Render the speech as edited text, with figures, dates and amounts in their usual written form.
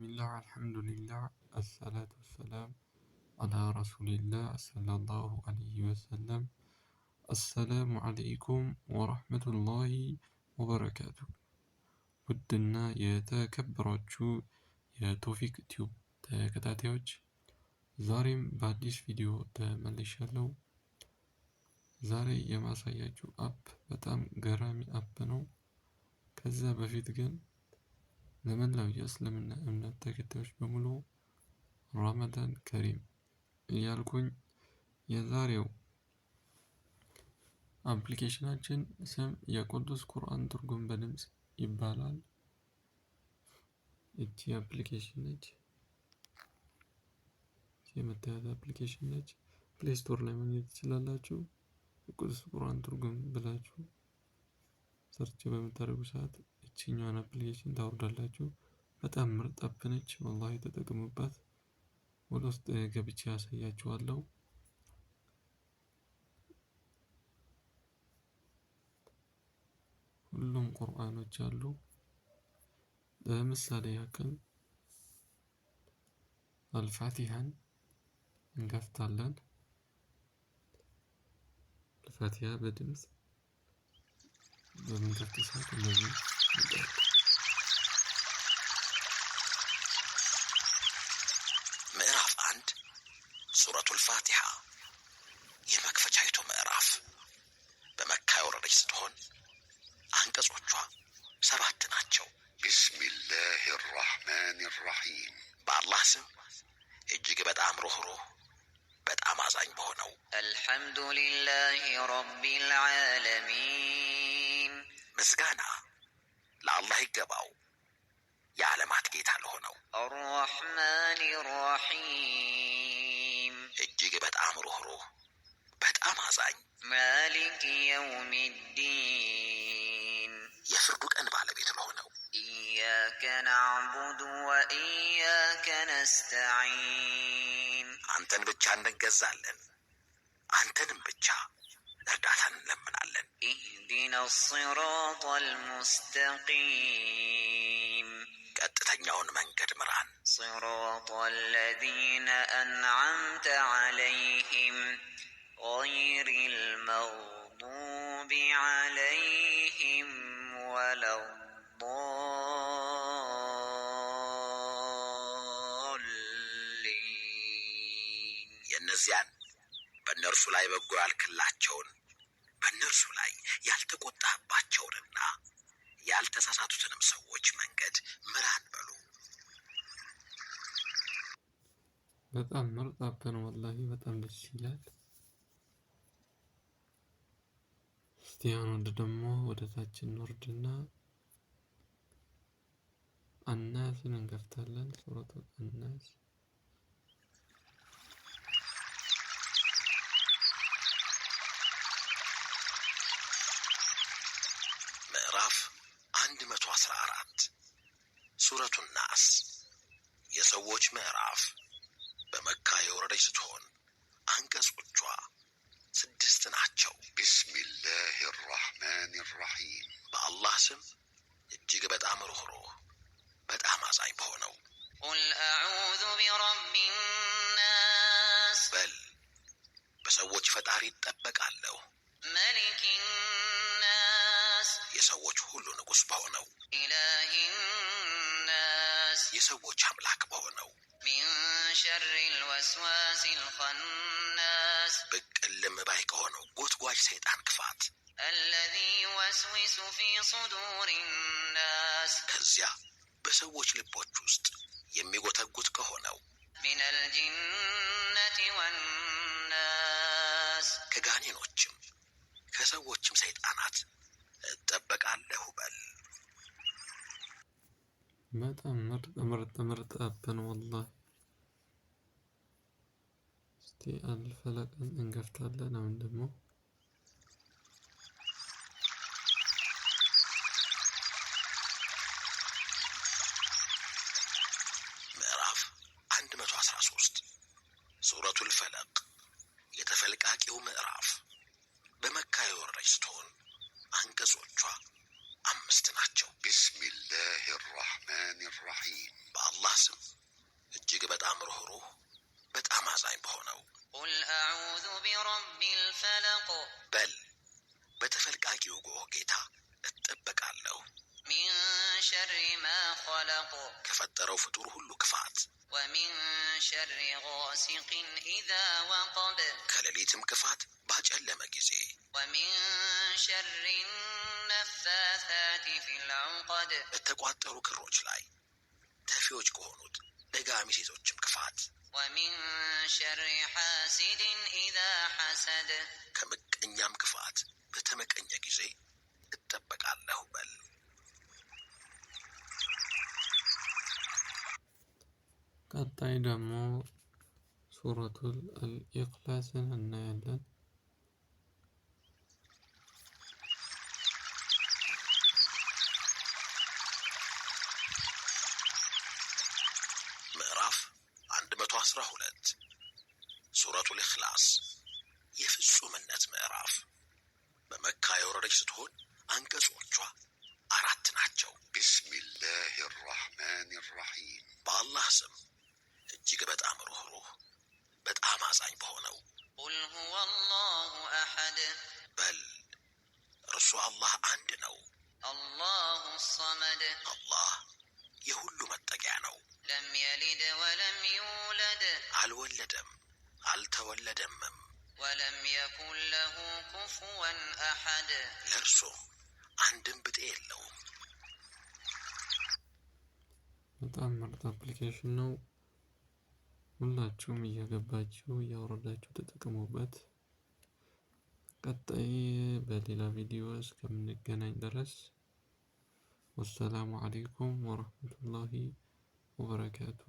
ቢስሚላህ አልሐምዱሊላህ አሰላቱ ወሰላም አላ ረሱሊላህ ሰለላሁ ዐለይሂ ወሰለም። አሰላሙ ዐለይኩም ወረህመቱላሂ ወበረካቱ። ውድና የተከበራችሁ የቶፊቅ ቲዩብ ተከታታዮች፣ ዛሬም በአዲስ ቪዲዮ ተመልሻለሁ። ዛሬ የማሳያችሁ app በጣም ገራሚ app ነው። ከዛ በፊት ግን ለመላው የእስልምና እምነት ተከታዮች በሙሉ ረመዳን ከሪም እያልኩኝ፣ የዛሬው application ኣችን ስም የቅዱስ ቁርአን ትርጉም በድምጽ ይባላል። እቺ application ነች። የምታያት application ነች። Play Store ላይ ማግኘት ትችላላችሁ። የቅዱስ ቁርአን ትርጉም ብላችሁ search በምታደርጉ ሰዓት እችኛዋን application ታወርዳላችሁ። በጣም ምርጥ app ነች። ወላሂ ተጠቅሙባት። ወደ ውስጥ ገብቼ ያሳያችኋለሁ። ሁሉም ቁርአኖች አሉ። ለምሳሌ ያክል አልፋቲሃን እንከፍታለን። አልፋቲሃ በድምፅ በምንከፍት ሰዓት እንደዚህ ይመጣል። ምዕራፍ 1፣ ሱረቱል ፋቲሓ፣ የመክፈቻይቱ ምዕራፍ፣ በመካ የወረደች ስትሆን አንቀጾቿ 7 ናቸው። بسم الله الرحمن الرحيم። በአላህ ስም እጅግ በጣም ሩህሩህ በጣም አዛኝ በሆነው። الحمد لله رب العالمين። ምስጋና ለአላህ ይገባው፣ የዓለማት ጌታ ለሆነው። الرحمن الرحيم። እጅግ በጣም ሩህሩህ በጣም አዛኝ። مالك يوم الدين። የፍርዱ ቀን ባለቤት ለሆነው። إياك نعبد وإياك نستعين። አንተን ብቻ እንገዛለን፣ አንተንም ብቻ እርዳታን እንለምናለን። اهدنا الصراط المستقيم። ቀጥተኛውን መንገድ ምራን። صراط الذين أنعمت عليهم غير المغضوب عليهم ولا الضالين። የእነዚያን በእነርሱ ላይ በጎ ያልክላቸውን፣ በእነርሱ ላይ ያልተቆጣህባቸውንና ያልተሳሳቱትንም ሰዎች መንገድ ምራን በሉ። በጣም ምርጥ app ነው። ወላሂ በጣም ደስ ይላል። እስቲ አሁን ወደ ደግሞ ወደ ታች እንወርድና አናስን እንከፍታለን። ሱረቱ አናስ። ምዕራፍ 114፣ ሱረቱ ናስ፣ የሰዎች ምዕራፍ፣ በመካ የወረደች ስትሆን አንቀጾቿ 6 ናቸው። بسم الله الرحمن الرحيم። በአላህ ስም እጅግ በጣም ሩህሩህ በጣም አዛኝ በሆነው። قل أعوذ برب الناس። በል፣ በሰዎች ፈጣሪ እጠበቃለሁ። ملك الناس። የሰዎች ሁሉ ንጉሥ በሆነው። إله الناس። የሰዎች አምላክ በሆነው። من شر الوسواس الخناس። ብቅ እልም ባይ ከሆነው ጎትጓች ሰይጣን ክፋት። الذي يوسوس في صدور الناس። ከዚያ በሰዎች ልቦች ውስጥ የሚጎተጉት ከሆነው። من الجنة والناس። ከጋኔኖችም ከሰዎችም ሰይጣናት እጠበቃለሁ በል። በጣም ምርጥ ምርጥ ምርጥ app ነው ወላሂ። እስቲ አልፈለቅን እንከፍታለን። አሁን ደግሞ ምዕራፍ 113፣ ሱረቱል ፈለቅ፣ የተፈልቃቂው ምዕራፍ፣ በመካ የወረደች ስትሆን አንቀጾቿ 5 ናቸው። بسم الله الرحمن الرحيم። በአላህ ስም በጣም ሩህሩህ በጣም አዛኝ በሆነው። قل أعوذ برب الفلق። በል በተፈልቃቂው ጎህ ጌታ እጠበቃለሁ። من شر ما خلق። ከፈጠረው ፍጡር ሁሉ ክፋት። ومن شر غاسق إذا وقب። ከሌሊትም ክፋት ባጨለመ ጊዜ። ومن شر النفاثات في العقد። በተቋጠሩ ክሮች ላይ ተፊዎች ከሆኑት ደጋሚ ሴቶችም ክፋት። ومن شر حاسد إذا حسد። ከምቀኛም ክፋት በተመቀኘ ጊዜ እጠበቃለሁ በል። ቀጣይ ደግሞ ሱረቱል አልኢኽላስን እናያለን። ምዕራፍ 112፣ ሱረቱል ኢኽላስ፣ የፍጹምነት ምዕራፍ፣ በመካ የወረደች ስትሆን አንቀጾቿ 4 ናቸው። بسم الله الرحمن الرحيم። በአላህ ስም እጅግ በጣም ሩህሩህ በጣም አዛኝ በሆነው። قل هو الله أحد። በል እርሱ አላህ አንድ ነው። الله الصمد። አላህ የሁሉ መጠጊያ ነው። لم يلد ولم يولد። አልወለደም አልተወለደምም። ولم يكن له كفوا أحد። ለእርሱም አንድም ብጤ የለውም። በጣም ምርጥ application ነው። ሁላችሁም እየገባችሁ እያወረዳችሁ ተጠቀሙበት። ቀጣይ በሌላ ቪዲዮ እስከምንገናኝ ድረስ ወሰላሙ አለይኩም ወረህመቱላሂ ወበረካቱ።